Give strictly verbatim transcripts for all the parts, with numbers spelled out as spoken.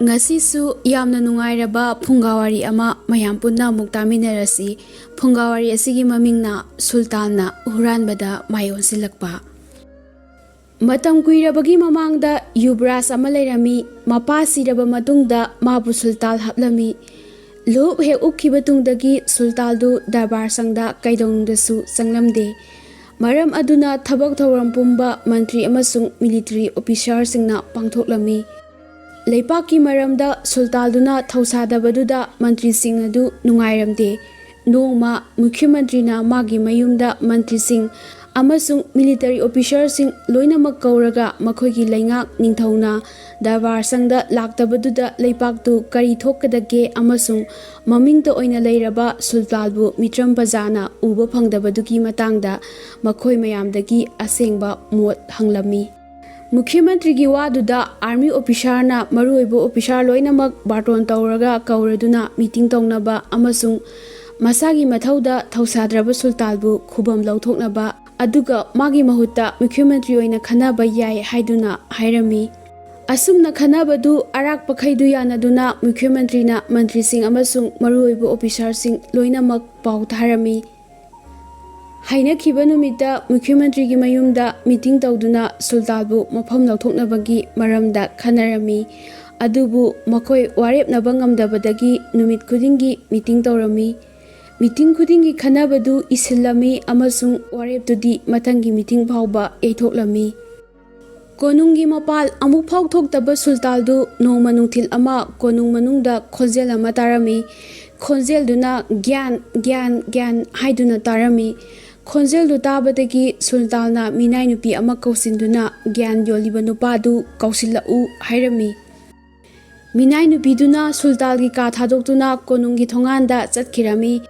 ꯉꯁꯤꯁꯨ ꯌꯥꯝꯅ ꯅꯨꯡꯉꯥꯏꯔꯕ ꯐꯨꯡꯒꯥꯋꯥꯔꯤ ꯑꯃ ꯃꯌꯥꯝ ꯄꯨꯟꯅ ꯑꯃꯨꯛ ꯇꯥꯃꯤꯟꯅꯔꯁꯤ꯫ ꯐꯨꯡꯒꯥꯋꯥꯔꯤ ꯑꯁꯤꯒꯤ ꯃꯃꯤꯡꯅ ꯁꯨꯜꯇꯥꯟꯅ ꯍꯨꯔꯥꯟꯕꯗ ꯃꯥꯏ ꯑꯣꯟꯁꯤꯜꯂꯛꯄ꯫ ꯃꯇꯝ ꯀꯨꯏꯔꯕꯒꯤ ꯃꯃꯥꯡꯗ ꯌꯨꯕꯔꯥꯖ ꯑꯃ ꯂꯩꯔꯝꯃꯤ꯫ ꯃꯄꯥ ꯁꯤꯔꯕ ꯃꯇꯨꯡꯗ ꯃꯥꯕꯨ ꯁꯨꯜꯇꯥꯜ ꯍꯥꯞꯂꯝꯃꯤ꯫ ꯂꯨꯍꯨꯞ ꯍꯦꯛ ꯎꯞꯈꯤꯕ ꯇꯨꯡꯗꯒꯤ ꯁꯨꯜꯇꯥꯜꯗꯨ ꯗꯔꯕꯥꯔ ꯁꯪꯗ ꯀꯩꯗꯧꯅꯨꯡꯗꯁꯨ ꯆꯪꯂꯝꯗꯦ꯫ ꯃꯔꯝ ꯑꯗꯨꯅ ꯊꯕꯛ ꯊꯧꯔꯝ ꯄꯨꯝꯕ ꯃꯟꯇ꯭ꯔꯤ ꯑꯃꯁꯨꯡ ꯃꯤꯂꯤꯇꯔꯤ ꯑꯣꯐꯤꯁꯥꯔꯁꯤꯡꯅ ꯄꯥꯡꯊꯣꯛꯂꯝꯃꯤ꯫ ꯂꯩꯄꯥꯛꯀꯤ ꯃꯔꯝꯗ ꯁꯨꯜꯇꯥꯜꯗꯨꯅ ꯊꯧꯁꯥꯗꯕꯗꯨꯗ ꯃꯟꯇ꯭ꯔꯤꯁꯤꯡ ꯑꯗꯨ ꯅꯨꯡꯉꯥꯏꯔꯝꯗꯦ꯫ ꯅꯣꯡꯃ ꯃꯨꯈ꯭ꯌꯃꯟꯇ꯭ꯔꯤꯅ ꯃꯥꯒꯤ ꯃꯌꯨꯝꯗ ꯃꯟꯇ꯭ꯔꯤꯁꯤꯡ ꯑꯃꯁꯨꯡ ꯃꯤꯂꯤꯇꯔꯤ ꯑꯣꯐꯤꯁꯥꯔꯁꯤꯡ ꯂꯣꯏꯅꯃꯛ ꯀꯧꯔꯒ ꯃꯈꯣꯏꯒꯤ ꯂꯩꯉꯥꯛ ꯅꯤꯡꯊꯧꯅ ꯗꯔꯕꯥꯔ ꯁꯪꯗ ꯂꯥꯛꯇꯕꯗꯨꯗ ꯂꯩꯄꯥꯛꯇꯨ ꯀꯔꯤ ꯊꯣꯛꯀꯗꯒꯦ ꯑꯃꯁꯨꯡ ꯃꯃꯤꯡꯇ ꯑꯣꯏꯅ ꯂꯩꯔꯕ ꯁꯨꯜꯇꯥꯜꯕꯨ ꯃꯤꯇ꯭ꯔꯝ ꯄ꯭ꯔꯖꯥꯅ ꯎꯕ ꯐꯪꯗꯕꯗꯨꯒꯤ ꯃꯇꯥꯡꯗ ꯃꯈꯣꯏ ꯃꯌꯥꯝꯗꯒꯤ ꯑꯁꯦꯡꯕ ꯃꯣꯠ ꯍꯪꯂꯝꯃꯤ꯫ ꯃꯨꯈ꯭ꯌꯃꯟꯇ꯭ꯔꯤꯒꯤ ꯋꯥꯗꯨꯗ ꯑꯥꯔꯃꯤ ꯑꯣꯐꯤꯁꯥꯔꯅ ꯃꯔꯨꯑꯣꯏꯕ ꯑꯣꯐꯤꯁꯥꯔ ꯂꯣꯏꯅꯃꯛ ꯕꯥꯔꯇꯣꯟ ꯇꯧꯔꯒ ꯀꯧꯔꯗꯨꯅ ꯃꯤꯇꯤꯡ ꯇꯧꯅꯕ ꯑꯃꯁꯨꯡ ꯃꯁꯥꯒꯤ ꯃꯊꯧꯗ ꯊꯧꯁꯥꯗ꯭ꯔꯕ ꯁꯨꯜꯇꯥꯜꯕꯨ ꯈꯨꯕꯝ ꯂꯧꯊꯣꯛꯅꯕ, ꯑꯗꯨꯒ ꯃꯥꯒꯤ ꯃꯍꯨꯠꯇ ꯃꯨꯈ꯭ꯌꯃꯟꯇ꯭ꯔꯤ ꯑꯣꯏꯅ ꯈꯟꯅꯕ ꯌꯥꯏ ꯍꯥꯏꯗꯨꯅ ꯍꯥꯏꯔꯝꯃꯤ꯫ ꯑꯁꯨꯝꯅ ꯈꯟꯅꯕꯗꯨ ꯑꯔꯥꯛꯄꯈꯩꯗꯨ ꯌꯥꯅꯗꯨꯅ ꯃꯨꯈ꯭ꯌꯃꯟꯇ꯭ꯔꯤꯅ ꯃꯟꯇ꯭ꯔꯤꯁꯤꯡ ꯑꯃꯁꯨꯡ ꯃꯔꯨꯑꯣꯏꯕ ꯑꯣꯐꯤꯁꯥꯔꯁꯤꯡ ꯂꯣꯏꯅꯃꯛ ꯄꯥꯎ ꯊꯥꯔꯝꯃꯤ꯫ ꯍꯥꯏꯅꯈꯤꯕ ꯅꯨꯃꯤꯠꯇ ꯃꯨꯈ꯭ꯌꯃꯟꯇ꯭ꯔꯤꯒꯤ ꯃꯌꯨꯝꯗ ꯃꯤꯇꯤꯡ ꯇꯧꯗꯨꯅ ꯁꯨꯜꯇꯥꯜꯕꯨ ꯃꯐꯝ ꯂꯧꯊꯣꯛꯅꯕꯒꯤ ꯃꯔꯝꯗ ꯈꯟꯅꯔꯝꯃꯤ꯫ ꯑꯗꯨꯕꯨ ꯃꯈꯣꯏ ꯋꯥꯔꯦꯞꯅꯕ ꯉꯝꯗꯕꯗꯒꯤ ꯅꯨꯃꯤꯠ ꯈꯨꯗꯤꯡꯒꯤ ꯃꯤꯇꯤꯡ ꯇꯧꯔꯝꯃꯤ꯫ ꯃꯤꯇꯤꯡ ꯈꯨꯗꯤꯡꯒꯤ ꯈꯟꯅꯕꯗꯨ ꯏꯁꯤꯜꯂꯝꯃꯤ ꯑꯃꯁꯨꯡ ꯋꯥꯔꯦꯞꯇꯨꯗꯤ ꯃꯊꯪꯒꯤ ꯃꯤꯇꯤꯡ ꯐꯥꯎꯕ ꯌꯩꯊꯣꯛꯂꯝꯃꯤ꯫ ꯀꯣꯅꯨꯡꯒꯤ ꯃꯄꯥꯜ ꯑꯃꯨꯛ ꯐꯥꯎ ꯊꯣꯛꯇꯕ ꯁꯨꯜꯇꯥꯜꯗꯨ ꯅꯣꯡꯃ ꯅꯨꯡꯊꯤꯜ ꯑꯃ ꯀꯣꯅꯨꯡ ꯃꯅꯨꯡꯗ ꯈꯣꯟꯖꯦꯜ ꯑꯃ ꯇꯥꯔꯝꯃꯤ꯫ ꯈꯣꯟꯖꯦꯜꯗꯨꯅ "ꯒ꯭ꯌꯥꯟ, ꯒ꯭ꯌꯥꯟ, ꯒ꯭ꯌꯥꯟ" ꯍꯥꯏꯗꯨꯅ ꯇꯥꯔꯝꯃꯤ꯫ ꯈꯣꯟꯖꯦꯜꯗꯨ ꯇꯥꯕꯗꯒꯤ ꯁꯨꯜꯇꯥꯜꯅ ꯃꯤꯅꯥꯏ ꯅꯨꯄꯤ ꯑꯃ ꯀꯧꯁꯤꯟꯗꯨꯅ "ꯒ꯭ꯌꯥꯟ ꯌꯣꯜꯂꯤꯕ ꯅꯨꯄꯥꯗꯨ ꯀꯧꯁꯤꯜꯂꯛꯎ" ꯍꯥꯏꯔꯝꯃꯤ꯫ ꯃꯤꯅꯥꯏ ꯅꯨꯄꯤꯗꯨꯅ ꯁꯨꯜꯇꯥꯜꯒꯤ ꯀꯥ ꯊꯥꯗꯣꯛꯇꯨꯅ ꯀꯣꯅꯨꯡꯒꯤ ꯊꯣꯡꯒꯥꯟꯗ ꯆꯠꯈꯤꯔꯝꯃꯤ꯫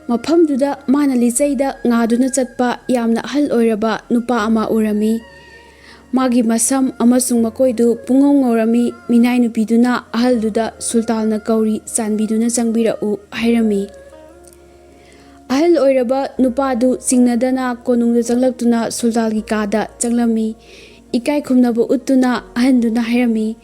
ꯃꯐꯝꯗꯨꯗ ꯃꯥꯅ ꯂꯤꯆꯩꯗ ꯉꯥꯗꯨꯅ ꯆꯠꯄ ꯌꯥꯝꯅ ꯑꯍꯜ ꯑꯣꯏꯔꯕ ꯅꯨꯄꯥ ꯑꯃ ꯎꯔꯝꯃꯤ꯫ ꯃꯥꯒꯤ ꯃꯁꯝ ꯑꯃꯁꯨꯡ ꯃꯀꯣꯏꯗꯨ ꯄꯨꯡꯉꯧ ꯉꯧꯔꯝꯃꯤ꯫ ꯃꯤꯅꯥꯏ ꯅꯨꯄꯤꯗꯨꯅ ꯑꯍꯜꯗꯨꯗ "ꯁꯨꯜꯇꯥꯜꯅ ꯀꯧꯔꯤ, ꯆꯥꯟꯕꯤꯗꯨꯅ ꯆꯪꯕꯤꯔꯛꯎ" ꯍꯥꯏꯔꯝꯃꯤ꯫ ꯑꯍꯜ ꯑꯣꯏꯔꯕ ꯅꯨꯄꯥꯗꯨ ꯆꯤꯡꯅꯗꯅ ꯀꯣꯅꯨꯡꯗ ꯆꯪꯂꯛꯇꯨꯅ ꯁꯨꯜꯇꯥꯜꯒꯤ ꯀꯥꯗ ꯆꯪꯂꯝꯃꯤ꯫ ꯏꯀꯥꯏ ꯈꯨꯝꯅꯕ ꯎꯠꯇꯨꯅ ꯑꯍꯟꯗꯨꯅ ꯍꯥꯏꯔꯝꯃꯤ,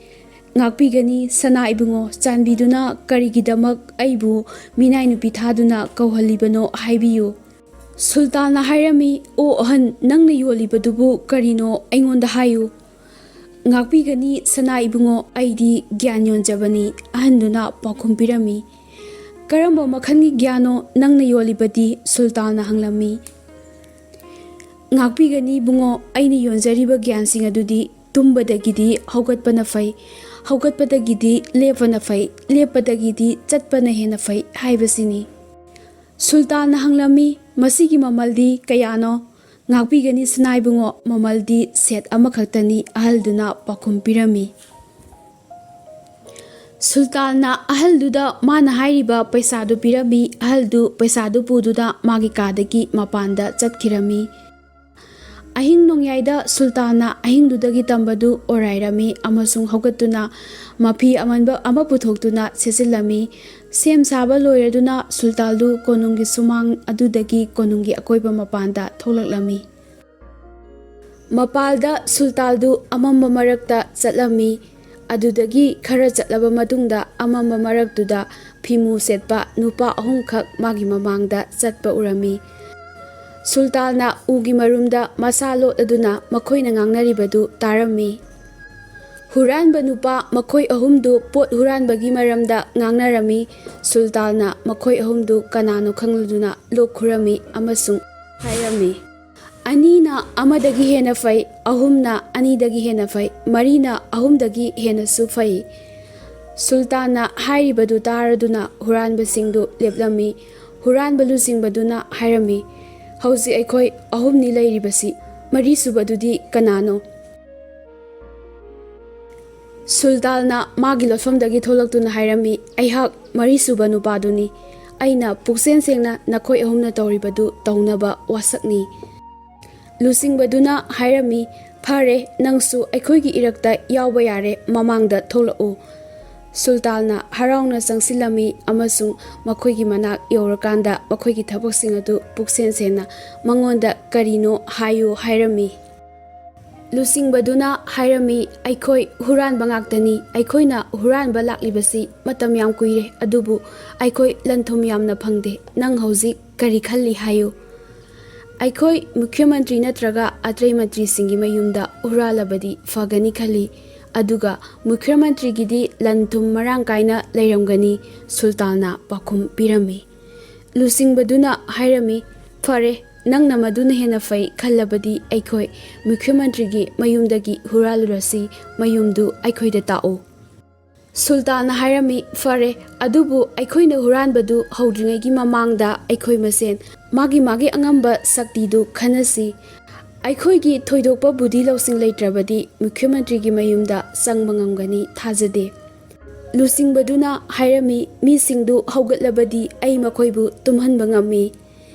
ꯉꯥꯛꯄꯤꯒꯅꯤ, ꯁꯅꯥ ꯏꯕꯨꯡꯉꯣ, ꯆꯥꯟꯕꯤꯗꯨꯅ ꯀꯔꯤꯒꯤꯗꯃꯛ ꯑꯩꯕꯨ ꯃꯤꯅꯥꯏ ꯅꯨꯄꯤ ꯊꯥꯗꯨꯅ ꯀꯧꯍꯜꯂꯤꯕꯅꯣ ꯍꯥꯏꯕꯤꯌꯨ꯫ ꯁꯨꯜꯇꯥꯟꯅ ꯍꯥꯏꯔꯝꯃꯤ, "ꯑꯣ ꯑꯍꯟ, ꯅꯪꯅ ꯌꯣꯜꯂꯤꯕꯗꯨꯕꯨ ꯀꯔꯤꯅꯣ ꯑꯩꯉꯣꯟꯗ ꯍꯥꯏꯌꯨ"꯫ "ꯉꯥꯛꯄꯤꯒꯅꯤ, ꯁꯅꯥ ꯏꯕꯨꯡꯉꯣ, ꯑꯩꯗꯤ ꯒ꯭ꯌꯥꯟ ꯌꯣꯟꯖꯕꯅꯤ", ꯑꯍꯟꯗꯨꯅ ꯄꯥꯎꯈꯨꯝ ꯄꯤꯔꯝꯃꯤ꯫ "ꯀꯔꯝꯕ ꯃꯈꯜꯒꯤ ꯒ꯭ꯌꯥꯟꯅꯣ ꯅꯪꯅ ꯌꯣꯜꯂꯤꯕꯗꯤ?" ꯁꯨꯜꯇꯥꯟꯅ ꯍꯪꯂꯝꯃꯤ꯫ "ꯉꯥꯛꯄꯤꯒꯅꯤ ꯏꯕꯨꯡꯉꯣ, ꯑꯩꯅ ꯌꯣꯟꯖꯔꯤꯕ ꯒ꯭ꯌꯥꯟꯁꯤꯡ ꯑꯗꯨꯗꯤ ꯇꯨꯝꯕꯗꯒꯤꯗꯤ ꯍꯧꯒꯠꯄꯅ ꯐꯩ, ꯍꯧꯒꯠꯄꯗꯒꯤꯗꯤ ꯂꯦꯞꯄꯅ ꯐꯩ, ꯂꯦꯞꯄꯗꯒꯤꯗꯤ ꯆꯠꯄꯅ ꯍꯦꯟꯅ ꯐꯩ ꯍꯥꯏꯕꯁꯤꯅꯤ"꯫ ꯁꯨꯜꯇꯥꯟꯅ ꯍꯪꯂꯝꯃꯤ, "ꯃꯁꯤꯒꯤ ꯃꯃꯜꯗꯤ ꯀꯌꯥꯅꯣ?" "ꯉꯥꯛꯄꯤꯒꯅꯤ ꯁꯅꯥ ꯏꯕꯨꯡꯉꯣ, ꯃꯃꯜꯗꯤ ꯁꯦꯠ ꯑꯃꯈꯛꯇꯅꯤ", ꯑꯍꯜꯗꯨꯅ ꯄꯥꯎꯈꯨꯝ ꯄꯤꯔꯝꯃꯤ꯫ ꯁꯨꯜꯇꯥꯟꯅ ꯑꯍꯜꯗꯨꯗ ꯃꯥꯅ ꯍꯥꯏꯔꯤꯕ ꯄꯩꯁꯥꯗꯨ ꯄꯤꯔꯝꯃꯤ꯫ ꯑꯍꯜꯗꯨ ꯄꯩꯁꯥꯗꯨ ꯄꯨꯗꯨꯅ ꯃꯥꯒꯤ ꯀꯥꯗꯒꯤ ꯃꯄꯥꯟꯗ ꯆꯠꯈꯤꯔꯝꯃꯤ꯫ ꯑꯍꯤꯡ ꯅꯣꯡꯌꯥꯏꯗ ꯁꯨꯜꯇꯥꯟꯅ ꯑꯍꯤꯡꯗꯨꯗꯒꯤ ꯇꯝꯕꯗꯨ ꯑꯣꯔꯥꯏꯔꯝꯃꯤ ꯑꯃꯁꯨꯡ ꯍꯧꯒꯠꯇꯨꯅ ꯃꯐꯤ ꯑꯃꯟꯕ ꯑꯃ ꯄꯨꯊꯣꯛꯇꯨꯅ ꯁꯦꯠꯆꯤꯜꯂꯝꯃꯤ꯫ ꯁꯦꯝ ꯁꯥꯕ ꯂꯣꯏꯔꯗꯨꯅ ꯁꯨꯜꯇꯥꯟꯗꯨ ꯀꯣꯅꯨꯡꯒꯤ ꯁꯨꯃꯥꯡ ꯑꯗꯨꯗꯒꯤ ꯀꯣꯅꯨꯡꯒꯤ ꯑꯀꯣꯏꯕ ꯃꯄꯥꯟꯗ ꯊꯣꯛꯂꯛꯂꯝꯃꯤ꯫ ꯃꯄꯥꯜꯗ ꯁꯨꯜꯇꯥꯟꯗꯨ ꯑꯃꯝꯕ ꯃꯔꯛꯇ ꯆꯠꯂꯝꯃꯤ꯫ ꯑꯗꯨꯗꯒꯤ ꯈꯔ ꯆꯠꯂꯕ ꯃꯇꯨꯡꯗ ꯑꯃꯝꯕ ꯃꯔꯛꯇꯨꯗ ꯐꯤꯃꯨ ꯁꯦꯠꯄ ꯅꯨꯄꯥ ꯑꯍꯨꯝꯈꯛ ꯃꯥꯒꯤ ꯃꯃꯥꯡꯗ ꯆꯠꯄ ꯎꯔꯝꯃꯤ꯫ ꯁꯨꯜꯇꯥꯟꯅ ꯎꯒꯤ ꯃꯔꯨꯝꯗ ꯃꯁꯥ ꯂꯣꯠꯂꯗꯨꯅ ꯃꯈꯣꯏꯅ ꯉꯥꯡꯅꯔꯤꯕꯗꯨ ꯇꯥꯔꯝꯃꯤ꯫ ꯍꯨꯔꯥꯟꯕ ꯅꯨꯄꯥ ꯃꯈꯣꯏ ꯑꯍꯨꯝꯗꯨ ꯄꯣꯠ ꯍꯨꯔꯥꯟꯕꯒꯤ ꯃꯔꯝꯗ ꯉꯥꯡꯅꯔꯝꯃꯤ꯫ ꯁꯨꯜꯇꯥꯟꯅ ꯃꯈꯣꯏ ꯑꯍꯨꯝꯗꯨ ꯀꯅꯥꯅꯣ ꯈꯪꯂꯗꯨꯅ ꯂꯣꯛ ꯈꯨꯔꯝꯃꯤ ꯑꯃꯁꯨꯡ ꯍꯥꯏꯔꯝꯃꯤ, "ꯑꯅꯤꯅ ꯑꯃꯗꯒꯤ ꯍꯦꯟꯅ ꯐꯩ, ꯑꯍꯨꯝꯅ ꯑꯅꯤꯗꯒꯤ ꯍꯦꯟꯅ ꯐꯩ, ꯃꯔꯤꯅ ꯑꯍꯨꯝꯗꯒꯤ ꯍꯦꯟꯅꯁꯨ ꯐꯩ"꯫ ꯁꯨꯜꯇꯥꯟꯅ ꯍꯥꯏꯔꯤꯕꯗꯨ ꯇꯥꯔꯗꯨꯅ ꯍꯨꯔꯥꯟꯕꯁꯤꯡꯗꯨ ꯂꯦꯞꯂꯝꯃꯤ꯫ ꯍꯨꯔꯥꯟꯕ ꯂꯨꯆꯤꯡꯕꯗꯨꯅ ꯍꯥꯏꯔꯝꯃꯤ, "ꯍꯧꯖꯤꯛ ꯑꯩꯈꯣꯏ ꯑꯍꯨꯝꯅꯤ ꯂꯩꯔꯤꯕꯁꯤ, ꯃꯔꯤꯁꯨꯕꯗꯨꯗꯤ ꯀꯅꯥꯅꯣ?" ꯁꯨꯜꯇꯥꯟꯅ ꯃꯥꯒꯤ ꯂꯣꯠꯐꯝꯗꯒꯤ ꯊꯣꯛꯂꯛꯇꯨꯅ ꯍꯥꯏꯔꯝꯃꯤ, "ꯑꯩꯍꯥꯛ ꯃꯔꯤꯁꯨꯕ ꯅꯨꯄꯥꯗꯨꯅꯤ꯫ ꯑꯩꯅ ꯄꯨꯛꯆꯦꯟ ꯁꯦꯡꯅ ꯅꯈꯣꯏ ꯑꯍꯨꯝꯅ ꯇꯧꯔꯤꯕꯗꯨ ꯇꯧꯅꯕ ꯋꯥꯁꯛꯅꯤ"꯫ ꯂꯨꯆꯤꯡꯕꯗꯨꯅ ꯍꯥꯏꯔꯝꯃꯤ, "ꯐꯔꯦ, ꯅꯪꯁꯨ ꯑꯩꯈꯣꯏꯒꯤ ꯏꯔꯛꯇ ꯌꯥꯎꯕ ꯌꯥꯔꯦ, ꯃꯃꯥꯡꯗ ꯊꯣꯛꯂꯛꯎ"꯫ ꯁꯨꯜꯇꯥꯟꯅ ꯍꯔꯥꯎꯅ ꯆꯪꯁꯤꯜꯂꯝꯃꯤ ꯑꯃꯁꯨꯡ ꯃꯈꯣꯏꯒꯤ ꯃꯅꯥꯛ ꯌꯧꯔꯀꯥꯟꯗ ꯃꯈꯣꯏꯒꯤ ꯊꯕꯛꯁꯤꯡ ꯑꯗꯨ ꯄꯨꯛꯆꯦꯟ ꯁꯦꯡꯅ ꯃꯉꯣꯟꯗ ꯀꯔꯤꯅꯣ ꯍꯥꯏꯌꯨ ꯍꯥꯏꯔꯝꯃꯤ꯫ ꯂꯨꯆꯤꯡꯕꯗꯨꯅ ꯍꯥꯏꯔꯝꯃꯤ, "ꯑꯩꯈꯣꯏ ꯍꯨꯔꯥꯟꯕ ꯉꯥꯛꯇꯅꯤ꯫ ꯑꯩꯈꯣꯏꯅ ꯍꯨꯔꯥꯟꯕ ꯂꯥꯛꯂꯤꯕꯁꯤ ꯃꯇꯝ ꯌꯥꯝ ꯀꯨꯏꯔꯦ, ꯑꯗꯨꯕꯨ ꯑꯩꯈꯣꯏ ꯂꯟ ꯊꯨꯝ ꯌꯥꯝꯅ ꯐꯪꯗꯦ꯫ ꯅꯪ ꯍꯧꯖꯤꯛ ꯀꯔꯤ ꯈꯜꯂꯤ ꯍꯥꯏꯌꯨ?" "ꯑꯩꯈꯣꯏ ꯃꯨꯈ꯭ꯌ ꯃꯟꯇ꯭ꯔꯤ ꯅꯠꯇ꯭ꯔꯒ ꯑꯇꯩ ꯃꯟꯇ꯭ꯔꯤꯁꯤꯡꯒꯤ ꯃꯌꯨꯝꯗ ꯍꯨꯔꯥꯜꯂꯕꯗꯤ ꯐꯒꯅꯤ ꯈꯜꯂꯤ, ꯑꯗꯨꯒ ꯃꯨꯈ꯭ꯌ ꯃꯟꯇ꯭ꯔꯤꯒꯤꯗꯤ ꯂꯟ ꯊꯨꯝ ꯃꯔꯥꯡ ꯀꯥꯏꯅ ꯂꯩꯔꯝꯒꯅꯤ", ꯁꯨꯜꯇꯥꯟꯅ ꯄꯥꯎꯈꯨꯝ ꯄꯤꯔꯝꯃꯤ꯫ ꯂꯨꯆꯤꯡꯕꯗꯨꯅ ꯍꯥꯏꯔꯝꯃꯤ, "ꯐꯔꯦ, ꯅꯪꯅ ꯃꯗꯨꯅ ꯍꯦꯟꯅ ꯐꯩ ꯈꯜꯂꯕꯗꯤ ꯑꯩꯈꯣꯏ ꯃꯨꯈ꯭ꯌ ꯃꯟꯇ꯭ꯔꯤꯒꯤ ꯃꯌꯨꯝꯗꯒꯤ ꯍꯨꯔꯥꯜꯂꯨꯔꯁꯤ, ꯃꯌꯨꯝꯗꯨ ꯑꯩꯈꯣꯏꯗ ꯇꯥꯛꯎ꯫" ꯁꯨꯜꯇꯥꯟꯅ ꯍꯥꯏꯔꯝꯃꯤ, "ꯐꯔꯦ, ꯑꯗꯨꯕꯨ ꯑꯩꯈꯣꯏꯅ ꯍꯨꯔꯥꯟꯕꯗꯨ ꯍꯧꯗ꯭ꯔꯤꯉꯩꯒꯤ ꯃꯃꯥꯡꯗ ꯑꯩꯈꯣꯏ ꯃꯁꯦꯟ ꯃꯥꯒꯤ ꯃꯥꯒꯤ ꯑꯉꯝꯕ ꯁꯛꯇꯤꯗꯨ ꯈꯟꯅꯁꯤ꯫ ꯑꯩꯈꯣꯏꯒꯤ ꯊꯣꯏꯗꯣꯛꯄ ꯕꯨꯙꯤ ꯂꯧꯁꯤꯡ ꯂꯩꯇ꯭ꯔꯕꯗꯤ ꯃꯨꯈ꯭ꯌ ꯃꯟꯇ꯭ꯔꯤꯒꯤ ꯃꯌꯨꯝꯗ ꯆꯪꯕ ꯉꯝꯒꯅꯤ ꯊꯥꯖꯗꯦ꯫" ꯂꯨꯆꯤꯡꯕꯗꯨꯅ ꯍꯥꯏꯔꯝꯃꯤ, "ꯃꯤꯁꯤꯡꯗꯨ ꯍꯧꯒꯠꯂꯕꯗꯤ ꯑꯩ ꯃꯈꯣꯏꯕꯨ ꯇꯨꯝꯍꯟꯕ ꯉꯝꯃꯤ꯫"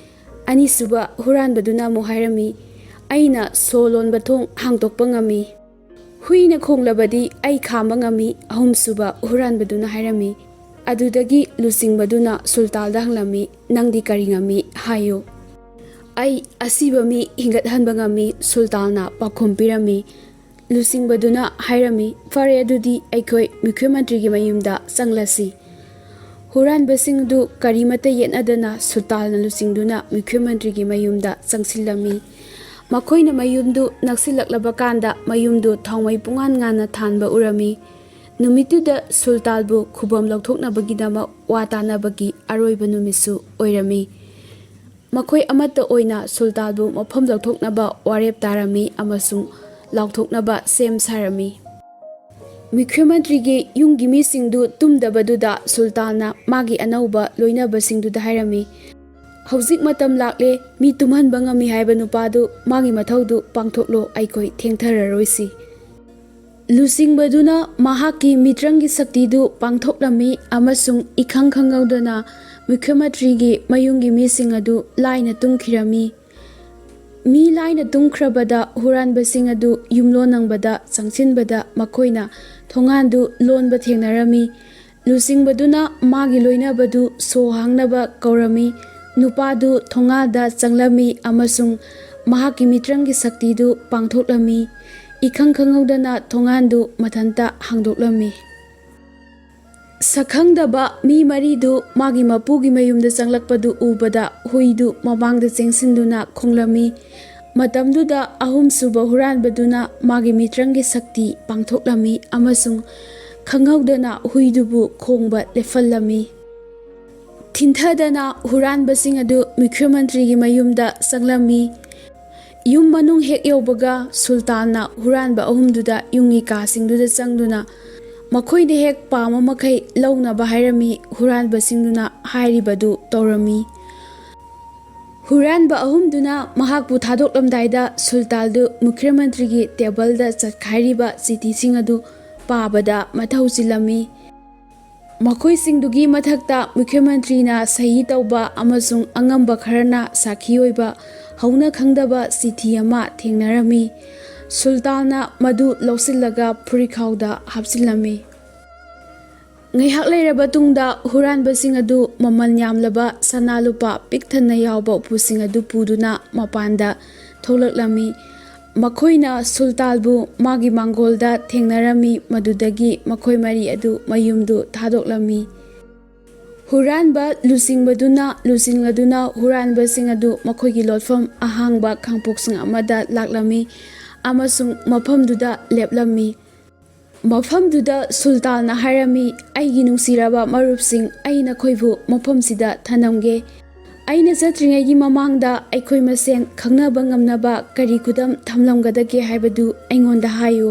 ꯑꯅꯤꯁꯨꯕ ꯍꯨꯔꯥꯟꯕꯗꯨꯅ ꯑꯃꯨꯛ ꯍꯥꯏꯔꯝꯃꯤ, "ꯑꯩꯅ ꯁꯣ ꯂꯣꯟꯕ ꯊꯣꯡ ꯍꯥꯡꯗꯣꯛꯄ ꯉꯝꯃꯤ꯫ ꯍꯨꯏꯅ ꯈꯣꯡꯂꯕꯗꯤ ꯑꯩ ꯈꯥꯝꯕ ꯉꯝꯃꯤ", ꯑꯍꯨꯝꯁꯨꯕ ꯍꯨꯔꯥꯟꯕꯗꯨꯅ ꯍꯥꯏꯔꯝꯃꯤ꯫ ꯑꯗꯨꯗꯒꯤ ꯂꯨꯆꯤꯡꯕꯗꯨꯅ ꯁꯨꯜꯇꯥꯜꯗ ꯍꯪꯂꯝꯃꯤ, "ꯅꯪꯗꯤ ꯀꯔꯤ ꯉꯝꯃꯤ ꯍꯥꯏꯌꯨ?" "ꯑꯩ ꯑꯁꯤꯕ ꯃꯤ ꯍꯤꯡꯒꯠꯍꯟꯕ ꯉꯝꯃꯤ", ꯁꯨꯜꯇꯥꯜꯅ ꯄꯥꯎꯈꯨꯝ ꯄꯤꯔꯝꯃꯤ꯫ ꯂꯨꯆꯤꯡꯕꯗꯨꯅ ꯍꯥꯏꯔꯝꯃꯤ, "ꯐꯔꯦ, ꯑꯗꯨꯗꯤ ꯑꯩꯈꯣꯏ ꯃꯨꯈ꯭ꯌ ꯃꯟꯇ꯭ꯔꯤꯒꯤ ꯃꯌꯨꯝꯗ ꯆꯪꯂꯁꯤ꯫" ꯍꯨꯔꯥꯟꯕꯁꯤꯡꯗꯨ ꯀꯔꯤꯃꯠꯇ ꯌꯦꯠꯅꯗꯅ ꯁꯨꯜꯇꯥꯜꯅ ꯂꯨꯆꯤꯡꯗꯨꯅ ꯃꯨꯈ꯭ꯌ ꯃꯟꯇ꯭ꯔꯤꯒꯤ ꯃꯌꯨꯝꯗ ꯆꯪꯁꯤꯜꯂꯝꯃꯤ꯫ ꯃꯈꯣꯏꯅ ꯃꯌꯨꯝꯗꯨ ꯅꯛꯁꯤꯜꯂꯛꯂꯕ ꯀꯥꯟꯗ ꯃꯌꯨꯝꯗꯨ ꯊꯥꯎꯃꯩ ꯄꯨꯡꯉꯥꯟ ꯉꯥꯟꯅ ꯊꯥꯟꯕ ꯎꯔꯝꯃꯤ꯫ ꯅꯨꯃꯤꯠꯇꯨꯗ ꯁꯨꯜꯇꯥꯜꯕꯨ ꯈꯨꯕꯝ ꯂꯧꯊꯣꯛꯅꯕꯒꯤꯗꯃꯛ ꯋꯥ ꯇꯥꯅꯕꯒꯤ ꯑꯔꯣꯏꯕ ꯅꯨꯃꯤꯠꯁꯨ ꯑꯣꯏꯔꯝꯃꯤ꯫ ꯃꯈꯣꯏ ꯑꯃꯠꯇ ꯑꯣꯏꯅ ꯁꯨꯜꯇꯥꯟꯕꯨ ꯃꯐꯝ ꯂꯧꯊꯣꯛꯅꯕ ꯋꯥꯔꯦꯞ ꯇꯥꯔꯝꯃꯤ ꯑꯃꯁꯨꯡ ꯂꯥꯎꯊꯣꯛꯅꯕ ꯁꯦꯝ ꯁꯥꯔꯝꯃꯤ꯫ ꯃꯨꯈ꯭ꯌ ꯃꯟꯇ꯭ꯔꯤꯒꯤ ꯌꯨꯝꯒꯤ ꯃꯤꯁꯤꯡꯗꯨ ꯇꯨꯝꯗꯕꯗꯨꯗ ꯁꯨꯜꯇꯥꯟꯅ ꯃꯥꯒꯤ ꯑꯅꯧꯕ ꯂꯣꯏꯅꯕꯁꯤꯡꯗꯨꯗ ꯍꯥꯏꯔꯝꯃꯤ, "ꯍꯧꯖꯤꯛ ꯃꯇꯝ ꯂꯥꯛꯂꯦ, ꯃꯤ ꯇꯨꯝꯍꯟꯕ ꯉꯝꯃꯤ ꯍꯥꯏꯕ ꯅꯨꯄꯥꯗꯨ ꯃꯥꯒꯤ ꯃꯊꯧꯗꯨ ꯄꯥꯡꯊꯣꯛꯂꯣ, ꯑꯩꯈꯣꯏ ꯊꯦꯡꯊꯔꯔꯣꯏꯁꯤ꯫" ꯂꯨꯆꯤꯡꯕꯗꯨꯅ ꯃꯍꯥꯛꯀꯤ ꯃꯤꯇ꯭ꯔꯪꯒꯤ ꯁꯛꯇꯤꯗꯨ ꯄꯥꯡꯊꯣꯛꯂꯝꯃꯤ ꯑꯃꯁꯨꯡ ꯏꯈꯪ ꯈꯪꯍꯧꯗꯅ ꯃꯨꯈ꯭ꯌ ꯃꯟꯇ꯭ꯔꯤꯒꯤ ꯃꯌꯨꯝꯒꯤ ꯃꯤꯁꯤꯡ ꯑꯗꯨ ꯂꯥꯏꯅ ꯇꯨꯝꯈꯤꯔꯝꯃꯤ꯫ ꯃꯤ ꯂꯥꯏꯅ ꯇꯨꯝꯈ꯭ꯔꯕꯗ ꯍꯨꯔꯥꯟꯕꯁꯤꯡ ꯑꯗꯨ ꯌꯨꯝꯂꯣꯟ ꯅꯪꯕꯗ ꯆꯪꯁꯤꯟꯕꯗ ꯃꯈꯣꯏꯅ ꯊꯣꯡꯒꯥꯟꯗꯨ ꯂꯣꯟꯕ ꯊꯦꯡꯅꯔꯝꯃꯤ꯫ ꯂꯨꯆꯤꯡꯕꯗꯨꯅ ꯃꯥꯒꯤ ꯂꯣꯏꯅꯕꯗꯨ ꯁꯣ ꯍꯥꯡꯅꯕ ꯀꯧꯔꯝꯃꯤ꯫ ꯅꯨꯄꯥꯗꯨ ꯊꯣꯡꯒꯥꯟꯗ ꯆꯪꯂꯝꯃꯤ ꯑꯃꯁꯨꯡ ꯃꯍꯥꯛꯀꯤ ꯃꯤꯇ꯭ꯔꯪꯒꯤ ꯁꯛꯇꯤꯗꯨ ꯄꯥꯡꯊꯣꯛꯂꯝꯃꯤ꯫ ꯏꯈꯪ ꯈꯪꯍꯧꯗꯅ ꯊꯣꯡꯒꯥꯟꯗꯨ ꯃꯊꯟꯇ ꯍꯥꯡꯗꯣꯛꯂꯝꯃꯤ꯫ ꯁꯛꯈꯪꯗꯕ ꯃꯤ ꯃꯔꯤꯗꯨ ꯃꯥꯒꯤ ꯃꯄꯨꯒꯤ ꯃꯌꯨꯝꯗ ꯆꯪꯂꯛꯄꯗꯨ ꯎꯕꯗ ꯍꯨꯏꯗꯨ ꯃꯃꯥꯡꯗ ꯆꯦꯟꯁꯤꯟꯗꯨꯅ ꯈꯣꯡꯂꯝꯃꯤ꯫ ꯃꯇꯝꯗꯨꯗ ꯑꯍꯨꯝꯁꯨꯕ ꯍꯨꯔꯥꯟꯕꯗꯨꯅ ꯃꯥꯒꯤ ꯃꯤꯇ꯭ꯔꯪꯒꯤ ꯁꯛꯇꯤ ꯄꯥꯡꯊꯣꯛꯂꯝꯃꯤ ꯑꯃꯁꯨꯡ ꯈꯪꯍꯧꯗꯅ ꯍꯨꯏꯗꯨꯕꯨ ꯈꯣꯡꯕ ꯂꯦꯞꯍꯜꯂꯝꯃꯤ꯫ ꯊꯤꯟꯊꯗꯅ ꯍꯨꯔꯥꯟꯕꯁꯤꯡ ꯑꯗꯨ ꯃꯨꯈ꯭ꯌꯃꯟꯇ꯭ꯔꯤꯒꯤ ꯃꯌꯨꯝꯗ ꯆꯪꯂꯝꯃꯤ꯫ ꯌꯨꯝ ꯃꯅꯨꯡ ꯍꯦꯛ ꯌꯧꯕꯒ ꯁꯨꯜꯇꯥꯟꯅ ꯍꯨꯔꯥꯟꯕ ꯑꯍꯨꯝꯗꯨꯗ ꯌꯨꯝꯒꯤ ꯀꯥꯁꯤꯡꯗꯨꯗ ꯆꯪꯗꯨꯅ ꯃꯈꯣꯏꯅ ꯍꯦꯛ ꯄꯥꯝꯕ ꯃꯈꯩ ꯂꯧꯅꯕ ꯍꯥꯏꯔꯝꯃꯤ꯫ ꯍꯨꯔꯥꯟꯕꯁꯤꯡꯗꯨꯅ ꯍꯥꯏꯔꯤꯕꯗꯨ ꯇꯧꯔꯝꯃꯤ꯫ ꯍꯨꯔꯥꯟꯕ ꯑꯍꯨꯝꯗꯨꯅ ꯃꯍꯥꯛꯄꯨ ꯊꯥꯗꯣꯛꯂꯝꯗꯥꯏꯗ ꯁꯨꯜꯇꯥꯟꯗꯨ ꯃꯨꯈ꯭ꯌꯃꯟꯇ꯭ꯔꯤꯒꯤ ꯇꯦꯕꯜꯗ ꯆꯠꯈꯥꯏꯔꯤꯕ ꯆꯤꯊꯤꯁꯤꯡ ꯑꯗꯨ ꯄꯥꯕꯗ ꯃꯊꯧ ꯆꯤꯜꯂꯝꯃꯤ꯫ ꯃꯈꯣꯏꯁꯤꯡꯗꯨꯒꯤ ꯃꯊꯛꯇ ꯃꯨꯈ꯭ꯌꯃꯟꯇ꯭ꯔꯤꯅ ꯁꯍꯤ ꯇꯧꯕ ꯑꯃꯁꯨꯡ ꯑꯉꯝꯕ ꯈꯔꯅ ꯁꯥꯈꯤ ꯑꯣꯏꯕ ꯍꯧꯅ ꯈꯪꯗꯕ ꯆꯤꯊꯤ ꯑꯃ ꯊꯦꯡꯅꯔꯝꯃꯤ꯫ ꯁꯨꯜꯇꯥꯟꯅ ꯃꯗꯨ ꯂꯧꯁꯤꯜꯂꯒ ꯐꯨꯔꯤꯈꯥꯎꯗ ꯍꯥꯞꯆꯤꯜꯂꯝꯃꯤ꯫ ꯉꯥꯏꯍꯥꯛ ꯂꯩꯔꯕ ꯇꯨꯡꯗ ꯍꯨꯔꯥꯟꯕꯁꯤꯡ ꯑꯗꯨ ꯃꯃꯜ ꯌꯥꯝꯂꯕ ꯁꯅꯥ ꯂꯨꯄꯥ ꯄꯤꯛ ꯊꯟꯅ ꯌꯥꯎꯕ ꯎꯄꯨꯁꯤꯡ ꯑꯗꯨ ꯄꯨꯗꯨꯅ ꯃꯄꯥꯟꯗ ꯊꯣꯛꯂꯛꯂꯝꯃꯤ꯫ ꯃꯈꯣꯏꯅ ꯁꯨꯜꯇꯥꯟꯕꯨ ꯃꯥꯒꯤ ꯃꯥꯡꯒꯣꯜꯗ ꯊꯦꯡꯅꯔꯝꯃꯤ, ꯃꯗꯨꯗꯒꯤ ꯃꯈꯣꯏ ꯃꯔꯤ ꯑꯗꯨ ꯃꯌꯨꯝꯗꯨ ꯊꯥꯗꯣꯛꯂꯝꯃꯤ꯫ ꯍꯨꯔꯥꯟꯕ ꯂꯨꯆꯤꯡꯕꯗꯨꯅ ꯂꯨꯆꯤꯡꯂꯗꯨꯅ ꯍꯨꯔꯥꯟꯕꯁꯤꯡ ꯑꯗꯨ ꯃꯈꯣꯏꯒꯤ ꯂꯣꯠꯐꯝ ꯑꯍꯥꯡꯕ ꯈꯥꯡꯄꯣꯛꯁꯪ ꯑꯃꯗ ꯂꯥꯛꯂꯝꯃꯤ ꯑꯃꯁꯨꯡ ꯃꯐꯝꯗꯨꯗ ꯂꯦꯞꯂꯝꯃꯤ꯫ ꯃꯐꯝꯗꯨꯗ ꯁꯨꯜꯇꯥꯟꯅ ꯍꯥꯏꯔꯝꯃꯤ, "ꯑꯩꯒꯤ ꯅꯨꯡꯁꯤꯔꯕ ꯃꯔꯨꯞꯁꯤꯡ, ꯑꯩ ꯅꯈꯣꯏꯕꯨ ꯃꯐꯝꯁꯤꯗ ꯊꯅꯝꯒꯦ꯫ ꯑꯩꯅ ꯆꯠꯇ꯭ꯔꯤꯉꯩꯒꯤ ꯃꯃꯥꯡꯗ ꯑꯩꯈꯣꯏ ꯃꯁꯦꯟ ꯈꯪꯅꯕ ꯉꯝꯅꯕ ꯀꯔꯤ ꯈꯨꯗꯝ ꯊꯝꯂꯝꯒꯗꯒꯦ ꯍꯥꯏꯕꯗꯨ ꯑꯩꯉꯣꯟꯗ ꯍꯥꯏꯌꯨ꯫"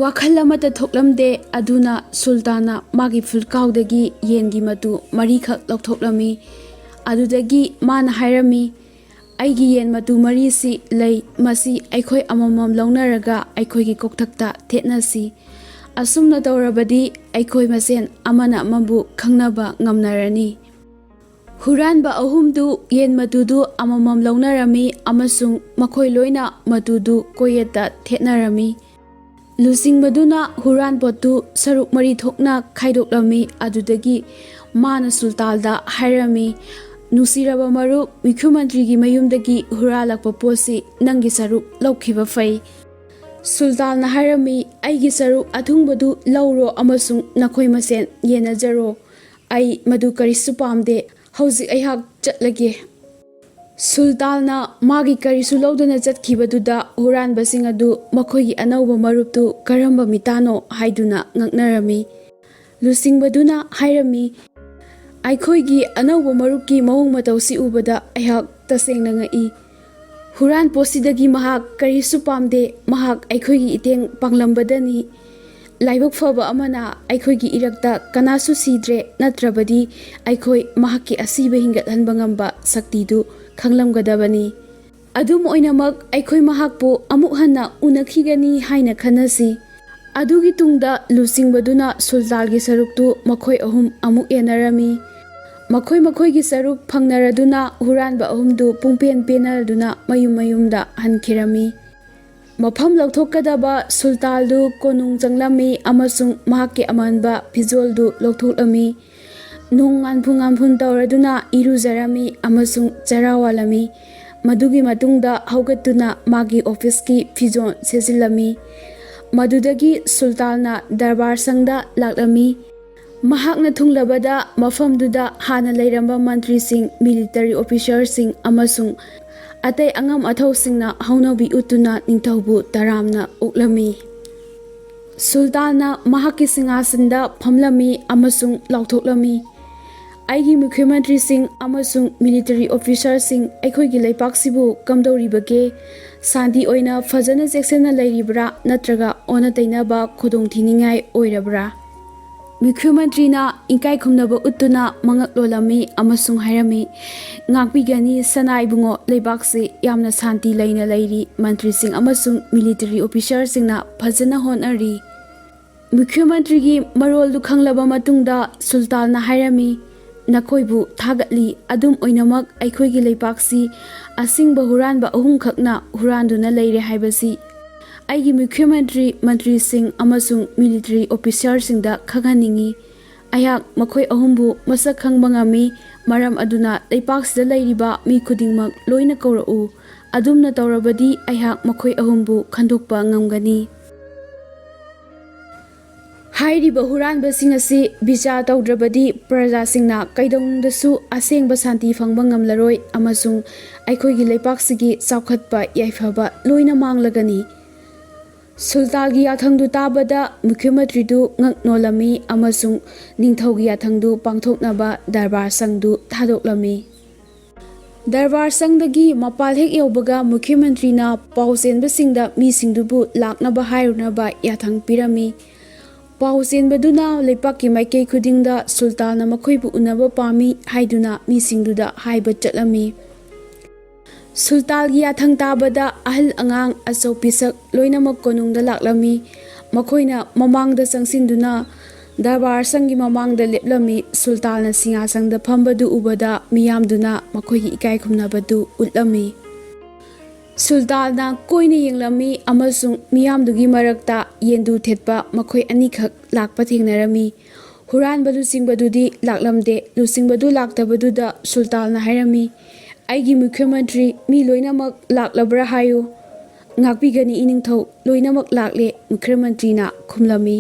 ꯋꯥꯈꯜ ꯑꯃꯠꯇ ꯊꯣꯛꯂꯝꯗꯦ꯫ ꯑꯗꯨꯅ ꯁꯨꯜꯇꯥꯟꯅ ꯃꯥꯒꯤ ꯐꯨꯜꯀꯥꯎꯗꯒꯤ ꯌꯦꯟꯒꯤ ꯃꯇꯨ ꯃꯔꯤꯈꯛ ꯂꯧꯊꯣꯛꯂꯝꯃꯤ꯫ ꯑꯗꯨꯗꯒꯤ ꯃꯥꯅ ꯍꯥꯏꯔꯝꯃꯤ, "ꯑꯩꯒꯤ ꯌꯦꯟ ꯃꯇꯨ ꯃꯔꯤꯁꯤ ꯂꯩ, ꯃꯁꯤ ꯑꯩꯈꯣꯏ ꯑꯃꯃꯝ ꯂꯧꯅꯔꯒ ꯑꯩꯈꯣꯏꯒꯤ ꯀꯣꯛꯊꯛꯇ ꯊꯦꯠꯅꯁꯤ꯫ ꯑꯁꯨꯝꯅ ꯇꯧꯔꯕꯗꯤ ꯑꯩꯈꯣꯏ ꯃꯁꯦꯟ ꯑꯃꯅ ꯑꯃꯕꯨ ꯈꯪꯅꯕ ꯉꯝꯅꯔꯅꯤ꯫" ꯍꯨꯔꯥꯟꯕ ꯑꯍꯨꯝꯗꯨ ꯌꯦꯟ ꯃꯇꯨꯗꯨ ꯑꯃꯃꯝ ꯂꯧꯅꯔꯝꯃꯤ ꯑꯃꯁꯨꯡ ꯃꯈꯣꯏ ꯂꯣꯏꯅ ꯃꯇꯨꯗꯨ ꯀꯣꯌꯦꯠꯇ ꯊꯦꯠꯅꯔꯝꯃꯤ꯫ ꯂꯨꯆꯤꯡꯕꯗꯨꯅ ꯍꯨꯔꯥꯟꯄꯣꯠꯇꯨ ꯁꯔꯨꯛ ꯃꯔꯤ ꯊꯣꯛꯅ ꯈꯥꯏꯗꯣꯛꯂꯝꯃꯤ꯫ ꯑꯗꯨꯗꯒꯤ ꯃꯥꯅ ꯁꯨꯜꯇꯥꯟꯗ ꯍꯥꯏꯔꯝꯃꯤ, ꯅꯨꯡꯁꯤꯔꯕ ꯃꯔꯨꯞ, ꯃꯨꯈ꯭ꯌꯃꯟꯇ꯭ꯔꯤꯒꯤ ꯃꯌꯨꯝꯗꯒꯤ ꯍꯨꯔꯥꯜꯂꯛꯄ ꯄꯣꯠꯁꯤ ꯅꯪꯒꯤ ꯁꯔꯨꯛ ꯂꯧꯈꯤꯕ ꯐꯩ꯫ ꯁꯨꯜꯇꯥꯟꯅ ꯍꯥꯏꯔꯝꯃꯤ, "ꯑꯩꯒꯤ ꯁꯔꯨꯛ ꯑꯊꯨꯡꯕꯗꯨ ꯂꯧꯔꯣ ꯑꯃꯁꯨꯡ ꯅꯈꯣꯏ ꯃꯁꯦꯟ ꯌꯦꯟꯅꯖꯔꯣ꯫ ꯑꯩ ꯃꯗꯨ ꯀꯔꯤꯁꯨ ꯄꯥꯝꯗꯦ꯫ ꯍꯧꯖꯤꯛ ꯑꯩꯍꯥꯛ ꯆꯠꯂꯒꯦ"꯫ ꯁꯨꯜꯇꯥꯟꯅ ꯃꯥꯒꯤ ꯀꯔꯤꯁꯨ ꯂꯧꯗꯅ ꯆꯠꯈꯤꯕꯗꯨꯗ ꯍꯨꯔꯥꯟꯕꯁꯤꯡ ꯑꯗꯨ ꯃꯈꯣꯏꯒꯤ ꯑꯅꯧꯕ ꯃꯔꯨꯞꯇꯨ ꯀꯔꯝꯕ ꯃꯤꯇꯥꯅꯣ ꯍꯥꯏꯗꯨꯅ ꯉꯛꯅꯔꯝꯃꯤ꯫ ꯂꯨꯆꯤꯡꯕꯗꯨꯅ ꯍꯥꯏꯔꯝꯃꯤ, "ꯑꯩꯈꯣꯏꯒꯤ ꯑꯅꯧꯕ ꯃꯔꯨꯞꯀꯤ ꯃꯑꯣꯡ ꯃꯇꯧꯁꯤ ꯎꯕꯗ ꯑꯩꯍꯥꯛ ꯇꯁꯦꯡꯅ ꯉꯛꯏ꯫ ꯍꯨꯔꯥꯟ ꯄꯣꯠꯁꯤꯗꯒꯤ ꯃꯍꯥꯛ ꯀꯔꯤꯁꯨ ꯄꯥꯝꯗꯦ, ꯃꯍꯥꯛ ꯑꯩꯈꯣꯏꯒꯤ ꯏꯇꯦꯡ ꯄꯥꯡꯂꯝꯕꯗꯅꯤ꯫ ꯂꯥꯏꯕꯛ ꯐꯕ ꯑꯃꯅ ꯑꯩꯈꯣꯏꯒꯤ ꯏꯔꯛꯇ ꯀꯅꯥꯁꯨ ꯁꯤꯗ꯭ꯔꯦ, ꯅꯠꯇ꯭ꯔꯕꯗꯤ ꯑꯩꯈꯣꯏ ꯃꯍꯥꯛꯀꯤ ꯑꯁꯤꯕ ꯍꯤꯡꯒꯠꯍꯟꯕ ꯉꯝꯕ ꯁꯛꯇꯤꯗꯨ ꯈꯪꯂꯝꯒꯗꯕꯅꯤ꯫ ꯑꯗꯨꯝ ꯑꯣꯏꯅꯃꯛ, ꯑꯩꯈꯣꯏ ꯃꯍꯥꯛꯄꯨ ꯑꯃꯨꯛ ꯍꯟꯅ ꯎꯅꯈꯤꯒꯅꯤ ꯍꯥꯏꯅ ꯈꯟꯅꯁꯤ"꯫ ꯑꯗꯨꯒꯤ ꯇꯨꯡꯗ ꯂꯨꯆꯤꯡꯕꯗꯨꯅ ꯁꯨꯜꯇꯥꯜꯒꯤ ꯁꯔꯨꯛꯇꯨ ꯃꯈꯣꯏ ꯑꯍꯨꯝ ꯑꯃꯨꯛ ꯌꯦꯟꯅꯔꯝꯃꯤ꯫ ꯃꯈꯣꯏ ꯃꯈꯣꯏꯒꯤ ꯁꯔꯨꯛ ꯐꯪꯅꯔꯗꯨꯅ ꯍꯨꯔꯥꯟꯕ ꯑꯍꯨꯝꯗꯨ ꯄꯨꯡꯄꯦꯟ ꯄꯦꯟꯅꯗꯨꯅ ꯃꯌꯨꯝ ꯃꯌꯨꯝꯗ ꯍꯟꯈꯤꯔꯝꯃꯤ꯫ ꯃꯐꯝ ꯂꯧꯊꯣꯛꯀꯗꯕ ꯁꯨꯜꯇꯥꯜꯗꯨ ꯀꯣꯅꯨꯡ ꯆꯪꯂꯝꯃꯤ ꯑꯃꯁꯨꯡ ꯃꯍꯥꯛꯀꯤ ꯑꯃꯟꯕ ꯐꯤꯖꯣꯜꯗꯨ ꯂꯧꯊꯣꯛꯂꯝꯃꯤ꯫ ꯅꯣꯡ ꯉꯥꯟꯐꯨ ꯉꯥꯟꯐꯨꯟ ꯇꯧꯔꯗꯨꯅ ꯏꯔꯨꯖꯔꯝꯃꯤ ꯑꯃꯁꯨꯡ ꯆꯔꯥ ꯋꯥꯜꯂꯝꯃꯤ꯫ ꯃꯗꯨꯒꯤ ꯃꯇꯨꯡꯗ ꯍꯧꯒꯠꯇꯨꯅ ꯃꯥꯒꯤ ꯑꯣꯐꯤꯁꯀꯤ ꯐꯤꯖꯣꯜ ꯁꯦꯠꯆꯤꯜꯂꯝꯃꯤ꯫ ꯃꯗꯨꯗꯒꯤ ꯁꯨꯜꯇꯥꯜꯅ ꯗꯔꯕꯥꯔ ꯁꯪꯗ ꯂꯥꯛꯂꯝꯃꯤ꯫ ꯃꯍꯥꯛꯅ ꯊꯨꯡꯂꯕꯗ ꯃꯐꯝꯗꯨꯗ ꯍꯥꯟꯅ ꯂꯩꯔꯝꯕ ꯃꯟꯇ꯭ꯔꯤꯁꯤꯡ, ꯃꯤꯂꯤꯇꯔꯤ ꯑꯣꯐꯤꯁꯔꯁꯤꯡ ꯑꯃꯁꯨꯡ ꯑꯇꯩ ꯑꯉꯝ ꯑꯊꯧꯁꯤꯡꯅ ꯍꯧꯅꯕꯤ ꯎꯠꯇꯨꯅ ꯅꯤꯡꯊꯧꯕꯨ ꯇꯔꯥꯝꯅ ꯑꯣꯛꯂꯝꯃꯤ꯫ ꯁꯨꯜꯇꯥꯟꯅ ꯃꯍꯥꯛꯀꯤ ꯁꯤꯡꯍꯥꯁꯟꯗ ꯐꯝꯂꯝꯃꯤ ꯑꯃꯁꯨꯡ ꯂꯥꯎꯊꯣꯛꯂꯝꯃꯤ, "ꯑꯩꯒꯤ ꯃꯨꯈ꯭ꯌꯃꯟꯇ꯭ꯔꯤꯁꯤꯡ ꯑꯃꯁꯨꯡ ꯃꯤꯂꯤꯇꯔꯤ ꯑꯣꯐꯤꯁꯔꯁꯤꯡ, ꯑꯩꯈꯣꯏꯒꯤ ꯂꯩꯄꯥꯛꯁꯤꯕꯨ ꯀꯝꯗꯧꯔꯤꯕꯒꯦ? ꯁꯥꯟꯇꯤ ꯑꯣꯏꯅ ꯐꯖꯅ ꯆꯦꯛꯁꯤꯟꯅ ꯂꯩꯔꯤꯕ꯭ꯔꯥ, ꯅꯠꯇ꯭ꯔꯒ ꯑꯣꯟꯅ ꯇꯩꯅꯕ ꯈꯨꯗꯣꯡꯊꯤꯅꯤꯡꯉꯥꯏ ꯑꯣꯏꯔꯕ꯭ꯔꯥ?" ꯃꯨꯈ꯭ꯌꯃꯟꯇ꯭ꯔꯤꯅ ꯏꯀꯥꯏ ꯈꯨꯝꯅꯕ ꯎꯠꯇꯨꯅ ꯃꯉꯛ ꯂꯣꯜꯂꯝꯃꯤ ꯑꯃꯁꯨꯡ ꯍꯥꯏꯔꯝꯃꯤ, "ꯉꯥꯛꯄꯤꯒꯅꯤ ꯁꯅꯥ ꯏꯕꯨꯡꯉꯣ, ꯂꯩꯕꯥꯛꯁꯤ ꯌꯥꯝꯅ ꯁꯥꯟꯇꯤ ꯂꯩꯅ ꯂꯩꯔꯤ, ꯃꯟꯇ꯭ꯔꯤꯁꯤꯡ ꯑꯃꯁꯨꯡ ꯃꯤꯂꯤꯇꯔꯤ ꯑꯣꯐꯤꯁꯔꯁꯤꯡꯅ ꯐꯖꯅ ꯍꯣꯠꯅꯔꯤ"꯫ ꯃꯨꯈ꯭ꯌꯃꯟꯇ꯭ꯔꯤꯒꯤ ꯃꯔꯣꯜꯗꯨ ꯈꯪꯂꯕ ꯃꯇꯨꯡꯗ ꯁꯨꯜꯇꯥꯟꯅ ꯍꯥꯏꯔꯝꯃꯤ, "ꯅꯈꯣꯏꯕꯨ ꯊꯥꯒꯠꯂꯤ꯫ ꯑꯗꯨꯝ ꯑꯣꯏꯅꯃꯛ, ꯑꯩꯈꯣꯏꯒꯤ ꯂꯩꯄꯥꯛꯁꯤ ꯑꯁꯤꯡꯕ ꯍꯨꯔꯥꯟꯕ ꯑꯍꯨꯝꯈꯛꯅ ꯍꯨꯔꯥꯟꯗꯨꯅ ꯂꯩꯔꯦ ꯍꯥꯏꯕꯁꯤ ꯑꯩꯒꯤ ꯃꯨꯈ꯭ꯌꯃꯟꯇ꯭ꯔꯤ, ꯃꯟꯇ꯭ꯔꯤꯁꯤꯡ ꯑꯃꯁꯨꯡ ꯃꯤꯂꯤꯇꯔꯤ ꯑꯣꯐꯤꯁꯔꯁꯤꯡꯗ ꯈꯪꯍꯟꯅꯤꯡꯏ꯫ ꯑꯩꯍꯥꯛ ꯃꯈꯣꯏ ꯑꯍꯨꯝꯕꯨ ꯃꯁꯛ ꯈꯪꯕ ꯉꯝꯃꯤ꯫ ꯃꯔꯝ ꯑꯗꯨꯅ ꯂꯩꯄꯥꯛꯁꯤꯗ ꯂꯩꯔꯤꯕ ꯃꯤ ꯈꯨꯗꯤꯡꯃꯛ ꯂꯣꯏꯅ ꯀꯧꯔꯛꯎ꯫ ꯑꯗꯨꯝꯅ ꯇꯧꯔꯕꯗꯤ ꯑꯩꯍꯥꯛ ꯃꯈꯣꯏ ꯑꯍꯨꯝꯕꯨ ꯈꯟꯗꯣꯛꯄ ꯉꯝꯒꯅꯤ꯫ ꯍꯥꯏꯔꯤꯕ ꯍꯨꯔꯥꯟꯕꯁꯤꯡ ꯑꯁꯤ ꯕꯤꯆꯥꯔ ꯇꯧꯗ꯭ꯔꯕꯗꯤ ꯄ꯭ꯔꯖꯥꯁꯤꯡꯅ ꯀꯩꯗꯧꯅꯨꯡꯗꯁꯨ ꯑꯁꯦꯡꯕ ꯁꯥꯟꯇꯤ ꯐꯪꯕ ꯉꯝꯂꯔꯣꯏ ꯑꯃꯁꯨꯡ ꯑꯩꯈꯣꯏꯒꯤ ꯂꯩꯄꯥꯛꯁꯤꯒꯤ ꯆꯥꯎꯈꯠꯄ ꯌꯥꯏꯐꯕ ꯂꯣꯏꯅ ꯃꯥꯡꯂꯒꯅꯤ꯫ ꯁꯨꯜꯇꯥꯜꯒꯤ ꯌꯥꯊꯪꯗꯨ ꯇꯥꯕꯗ ꯃꯨꯈ꯭ꯌꯃꯟꯇ꯭ꯔꯤꯗꯨ ꯉꯛ ꯅꯣꯜꯂꯝꯃꯤ ꯑꯃꯁꯨꯡ ꯅꯤꯡꯊꯧꯒꯤ ꯌꯥꯊꯪꯗꯨ ꯄꯥꯡꯊꯣꯛꯅꯕ ꯗꯔꯕꯥꯔ ꯁꯪꯗꯨ ꯊꯥꯗꯣꯛꯂꯝꯃꯤ꯫ ꯗꯔꯕꯥꯔ ꯁꯪꯗꯒꯤ ꯃꯄꯥꯜ ꯍꯦꯛ ꯌꯧꯕꯒ ꯃꯨꯈ꯭ꯌꯃꯟꯇ꯭ꯔꯤꯅ ꯄꯥꯎ ꯆꯦꯟꯕꯁꯤꯡꯗ ꯃꯤꯁꯤꯡꯗꯨꯕꯨ ꯂꯥꯛꯅꯕ ꯍꯥꯏꯔꯨꯅꯕ ꯌꯥꯊꯪ ꯄꯤꯔꯝꯃꯤ꯫ ꯄꯥꯎ ꯆꯦꯟꯕꯗꯨꯅ ꯂꯩꯄꯥꯛꯀꯤ ꯃꯥꯏꯀꯩ ꯈꯨꯗꯤꯡꯗ ꯁꯨꯜꯇꯥꯟꯅ ꯃꯈꯣꯏꯕꯨ ꯎꯅꯕ ꯄꯥꯝꯃꯤ ꯍꯥꯏꯗꯨꯅ ꯃꯤꯁꯤꯡꯗꯨꯗ ꯍꯥꯏꯕ ꯆꯠꯂꯝꯃꯤ꯫ ꯁꯨꯜꯇꯥꯜꯒꯤ ꯌꯥꯊꯪ ꯇꯥꯕꯗ ꯑꯍꯜ ꯑꯉꯥꯡ ꯑꯆꯧ ꯄꯤꯁꯛ ꯂꯣꯏꯅꯃꯛ ꯀꯣꯅꯨꯡꯗ ꯂꯥꯛꯂꯝꯃꯤ꯫ ꯃꯈꯣꯏꯅ ꯃꯃꯥꯡꯗ ꯆꯪꯁꯤꯟꯗꯨꯅ ꯗꯔꯕꯥꯔ ꯁꯪꯒꯤ ꯃꯃꯥꯡꯗ ꯂꯦꯞꯂꯝꯃꯤ꯫ ꯁꯨꯜꯇꯥꯜꯅ ꯁꯤꯡꯍꯥꯁꯪꯗ ꯐꯝꯕꯗꯨ ꯎꯕꯗ ꯃꯤꯌꯥꯝꯗꯨꯅ ꯃꯈꯣꯏꯒꯤ ꯏꯀꯥꯏ ꯈꯨꯝꯅꯕꯗꯨ ꯎꯠꯂꯝꯃꯤ꯫ ꯁꯨꯜꯇꯥꯜꯅ ꯀꯣꯏꯅ ꯌꯦꯡꯂꯝꯃꯤ ꯑꯃꯁꯨꯡ ꯃꯤꯌꯥꯝꯗꯨꯒꯤ ꯃꯔꯛꯇ ꯌꯦꯟꯗꯨ ꯊꯦꯠꯄ ꯃꯈꯣꯏ ꯑꯅꯤꯈꯛ ꯂꯥꯛꯄ ꯊꯦꯡꯅꯔꯝꯃꯤ꯫ ꯍꯨꯔꯥꯟꯕ ꯂꯨꯆꯤꯡꯕꯗꯨꯗꯤ ꯂꯥꯛꯂꯝꯗꯦ꯫ ꯂꯨꯆꯤꯡꯕꯗꯨ ꯂꯥꯛꯇꯕꯗꯨꯗ ꯁꯨꯜꯇꯥꯜꯅ ꯍꯥꯏꯔꯝꯃꯤ, "ꯑꯩꯒꯤ ꯃꯨꯈ꯭ꯌꯃꯟꯇ꯭ꯔꯤ ꯃꯤ ꯂꯣꯏꯅꯃꯛ ꯂꯥꯛꯂꯕ꯭ꯔꯥ ꯍꯥꯏꯌꯨ"꯫ "ꯉꯥꯛꯄꯤꯒꯅꯤ ꯏꯅꯤꯡꯊꯧ, ꯂꯣꯏꯅꯃꯛ ꯂꯥꯛꯂꯦ", ꯃꯨꯈ꯭ꯌꯃꯟꯇ꯭ꯔꯤꯅ ꯈꯨꯝꯂꯝꯃꯤ꯫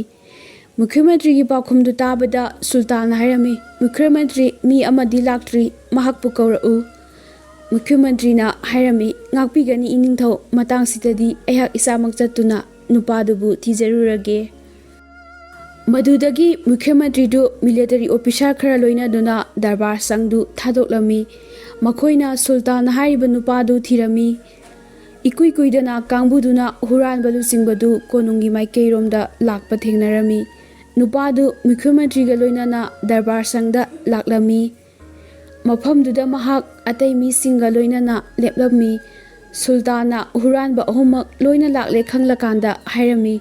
ꯃꯨꯈ꯭ꯌꯃꯟꯇ꯭ꯔꯤꯒꯤ ꯄꯥꯎꯈꯨꯝꯗꯨ ꯇꯥꯕꯗ ꯁꯨꯜꯇꯥꯟꯅ ꯍꯥꯏꯔꯝꯃꯤ, "ꯃꯨꯈ꯭ꯌꯃꯟꯇ꯭ꯔꯤ, ꯃꯤ ꯑꯃꯗꯤ ꯂꯥꯛꯇ꯭ꯔꯤ, ꯃꯍꯥꯛꯄꯨ ꯀꯧꯔꯛꯎ"꯫ ꯃꯨꯈ꯭ꯌꯃꯟꯇ꯭ꯔꯤꯅ ꯍꯥꯏꯔꯝꯃꯤ, "ꯉꯥꯛꯄꯤꯒꯅꯤ ꯏꯅꯤꯡꯊꯧ, ꯃꯇꯥꯡꯁꯤꯗꯗꯤ ꯑꯩꯍꯥꯛ ꯏꯁꯥꯃꯛ ꯆꯠꯇꯨꯅ ꯅꯨꯄꯥꯗꯨꯕꯨ ꯊꯤꯖꯔꯨꯔꯒꯦ"꯫ ꯃꯗꯨꯗꯒꯤ ꯃꯨꯈ꯭ꯌꯃꯟꯇ꯭ꯔꯤꯗꯨ ꯃꯤꯂꯤꯇꯔꯤ ꯑꯣꯐꯤꯁꯥꯔ ꯈꯔ ꯂꯣꯏꯅꯗꯨꯅ ꯗꯔꯕꯥꯔ ꯁꯪꯗꯨ ꯊꯥꯗꯣꯛꯂꯝꯃꯤ꯫ ꯃꯈꯣꯏꯅ ꯁꯨꯜꯇꯥꯟꯅ ꯍꯥꯏꯔꯤꯕ ꯅꯨꯄꯥꯗꯨ ꯊꯤꯔꯝꯃꯤ꯫ ꯏꯀꯨꯏ ꯀꯨꯏꯗꯅ ꯀꯥꯡꯕꯨꯗꯨꯅ ꯍꯨꯔꯥꯟꯕ ꯂꯨꯆꯤꯡꯕꯗꯨ ꯀꯣꯅꯨꯡꯒꯤ ꯃꯥꯏꯀꯩꯔꯣꯝꯗ ꯂꯥꯛꯄ ꯊꯦꯡꯅꯔꯝꯃꯤ꯫ ꯅꯨꯄꯥꯗꯨ ꯃꯨꯈ꯭ꯌꯃꯟꯇ꯭ꯔꯤꯒ ꯂꯣꯏꯅꯅ ꯗꯔꯕꯥꯔ ꯁꯪꯗ ꯂꯥꯛꯂꯝꯃꯤ꯫ ꯃꯐꯝꯗꯨꯗ ꯃꯍꯥꯛ ꯑꯇꯩ ꯃꯤꯁꯤꯡꯒ ꯂꯣꯏꯅꯅ ꯂꯦꯞꯂꯝꯃꯤ꯫ ꯁꯨꯜꯇꯥꯟꯅ ꯍꯨꯔꯥꯟꯕ ꯑꯍꯨꯝꯃꯛ ꯂꯣꯏꯅ ꯂꯥꯛꯂꯦ ꯈꯪꯂꯀꯥꯟꯗ ꯍꯥꯏꯔꯝꯃꯤ,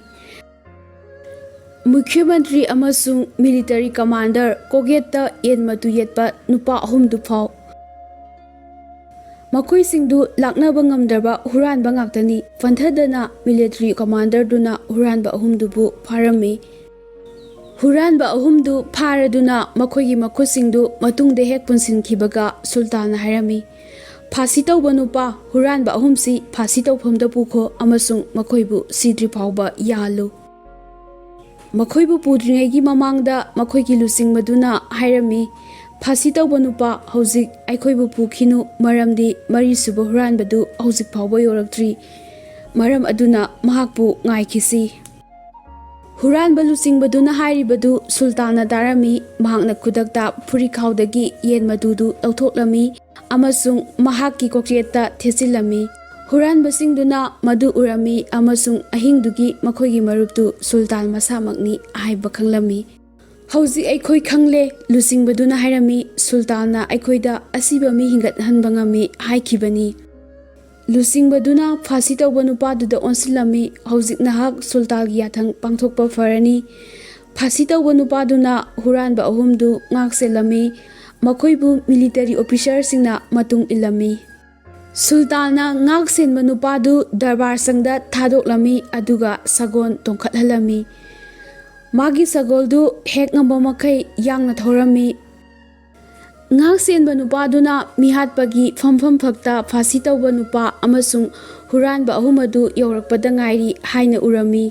"ꯃꯨꯈ꯭ꯌꯃꯟꯇ꯭ꯔꯤ ꯑꯃꯁꯨꯡ ꯃꯤꯂꯤꯇꯔꯤ ꯀꯃꯥꯟꯗꯔ, ꯀꯣꯛꯌꯦꯠꯇ ꯌꯦꯟ ꯃꯇꯨ ꯌꯦꯠꯄ ꯅꯨꯄꯥ ꯑꯍꯨꯝꯗꯨ ꯐꯥꯎ"꯫ ꯃꯈꯣꯏꯁꯤꯡꯗꯨ ꯂꯥꯛꯅꯕ ꯉꯝꯗ꯭ꯔꯕ ꯍꯨꯔꯥꯟꯕ ꯉꯥꯛꯇꯅꯤ꯫ ꯐꯟꯊꯗꯅ ꯃꯤꯂꯤꯇꯔꯤ ꯀꯃꯥꯟꯗꯔꯗꯨꯅ ꯍꯨꯔꯥꯟꯕ ꯑꯍꯨꯝꯗꯨꯕꯨ ꯐꯥꯔꯝꯃꯤ꯫ ꯍꯨꯔꯥꯟꯕ ꯑꯍꯨꯝꯗꯨ ꯐꯥꯔꯗꯨꯅ ꯃꯈꯣꯏꯒꯤ ꯃꯈꯨꯠꯁꯤꯡꯗꯨ ꯃꯇꯨꯡꯗ ꯍꯦꯛ ꯄꯨꯟꯁꯤꯟꯈꯤꯕꯒ ꯁꯨꯜꯇꯥꯟꯅ ꯍꯥꯏꯔꯝꯃꯤ, "ꯐꯥꯁꯤ ꯇꯧꯕ ꯅꯨꯄꯥ, ꯍꯨꯔꯥꯟꯕ ꯑꯍꯨꯝꯁꯤ ꯐꯥꯁꯤ ꯇꯧꯐꯝꯗ ꯄꯨꯈꯣ ꯑꯃꯁꯨꯡ ꯃꯈꯣꯏꯕꯨ ꯁꯤꯗ꯭ꯔꯤ ꯐꯥꯎꯕ ꯌꯥꯜꯂꯨ꯫" ꯃꯈꯣꯏꯕꯨ ꯄꯨꯗ꯭ꯔꯤꯉꯩꯒꯤ ꯃꯃꯥꯡꯗ ꯃꯈꯣꯏꯒꯤ ꯂꯨꯆꯤꯡꯕꯗꯨꯅ ꯍꯥꯏꯔꯝꯃꯤ, "ꯐꯥꯁꯤ ꯇꯧꯕ ꯅꯨꯄꯥ, ꯍꯧꯖꯤꯛ ꯑꯩꯈꯣꯏꯕꯨ ꯄꯨꯈꯤꯅꯨ, ꯃꯔꯝꯗꯤ ꯃꯔꯤꯁꯨꯕ ꯍꯨꯔꯥꯟꯕꯗꯨ ꯍꯧꯖꯤꯛ ꯐꯥꯎꯕ ꯌꯧꯔꯛꯇ꯭ꯔꯤ꯫ ꯃꯔꯝ ꯑꯗꯨꯅ ꯃꯍꯥꯛꯄꯨ ꯉꯥꯏꯈꯤꯁꯤ꯫" ꯍꯨꯔꯥꯟꯕ ꯂꯨꯆꯤꯡꯕꯗꯨꯅ ꯍꯥꯏꯔꯤꯕꯗꯨ ꯁꯨꯜꯇꯥꯟꯅ ꯇꯥꯔꯝꯃꯤ꯫ ꯃꯍꯥꯛꯅ ꯈꯨꯗꯛꯇ ꯐꯨꯔꯤꯈꯥꯎꯗꯒꯤ ꯌꯦꯟ ꯃꯇꯨꯗꯨ ꯂꯧꯊꯣꯛꯂꯝꯃꯤ ꯑꯃꯁꯨꯡ ꯃꯍꯥꯛꯀꯤ ꯀꯣꯛꯆꯦꯠꯇ ꯊꯦꯠꯆꯤꯜꯂꯝꯃꯤ꯫ ꯍꯨꯔꯥꯟꯕꯁꯤꯡꯗꯨꯅ ꯃꯗꯨ ꯎꯔꯝꯃꯤ ꯑꯃꯁꯨꯡ ꯑꯍꯤꯡꯗꯨꯒꯤ ꯃꯈꯣꯏꯒꯤ ꯃꯔꯨꯞꯇꯨ ꯁꯨꯜꯇꯥꯟ ꯃꯁꯥꯃꯛꯅꯤ ꯍꯥꯏꯕ ꯈꯪꯂꯝꯃꯤ꯫ "ꯍꯧꯖꯤꯛ ꯑꯩꯈꯣꯏ ꯈꯪꯂꯦ," ꯂꯨꯆꯤꯡꯕꯗꯨꯅ ꯍꯥꯏꯔꯝꯃꯤ, "ꯁꯨꯜꯇꯥꯟꯅ ꯑꯩꯈꯣꯏꯗ ꯑꯁꯤꯕ ꯃꯤ ꯍꯤꯡꯒꯠꯍꯟꯕ ꯉꯝꯃꯤ ꯍꯥꯏꯈꯤꯕꯅꯤ꯫" ꯂꯨꯆꯤꯡꯕꯗꯨꯅ ꯐꯥꯁꯤ ꯇꯧꯕ ꯅꯨꯄꯥꯗꯨꯗ ꯑꯣꯟꯁꯤꯜꯂꯝꯃꯤ, "ꯍꯧꯖꯤꯛ ꯅꯍꯥꯛ ꯁꯨꯜꯇꯥꯟꯒꯤ ꯌꯥꯊꯪ ꯄꯥꯡꯊꯣꯛꯄ ꯐꯔꯅꯤ꯫" ꯐꯥꯁꯤ ꯇꯧꯕ ꯅꯨꯄꯥꯗꯨꯅ ꯍꯨꯔꯥꯟꯕ ꯑꯍꯨꯝꯗꯨ ꯉꯥꯛ ꯁꯦꯜꯂꯝꯃꯤ꯫ ꯃꯈꯣꯏꯕꯨ ꯃꯤꯂꯤꯇꯔꯤ ꯑꯣꯐꯤꯁꯥꯔꯁꯤꯡꯅ ꯃꯇꯨꯡ ꯏꯜꯂꯝꯃꯤ꯫ ꯁꯨꯜꯇꯥꯟꯅ ꯉꯥꯛ ꯁꯦꯟꯕ ꯅꯨꯄꯥꯗꯨ ꯗꯔꯕꯥꯔ ꯁꯪꯗ ꯊꯥꯗꯣꯛꯂꯝꯃꯤ, ꯑꯗꯨꯒ ꯁꯒꯣꯜ ꯇꯣꯡꯈꯠꯍꯜꯂꯝꯃꯤ꯫ ꯃꯥꯒꯤ ꯁꯒꯣꯜꯗꯨ ꯍꯦꯛ ꯉꯝꯕ ꯃꯈꯩ ꯌꯥꯡꯅ ꯊꯧꯔꯝꯃꯤ꯫ ꯉꯥꯛ ꯁꯦꯟꯕ ꯅꯨꯄꯥꯗꯨꯅ ꯃꯤꯍꯥꯠꯄꯒꯤ ꯐꯝꯐꯝ ꯐꯛꯇ ꯐꯥꯁꯤ ꯇꯧꯕ ꯅꯨꯄꯥ ꯑꯃꯁꯨꯡ ꯍꯨꯔꯥꯟꯕ ꯑꯍꯨꯝ ꯑꯗꯨ ꯌꯧꯔꯛꯄꯗ ꯉꯥꯏꯔꯤ ꯍꯥꯏꯅ ꯎꯔꯝꯃꯤ꯫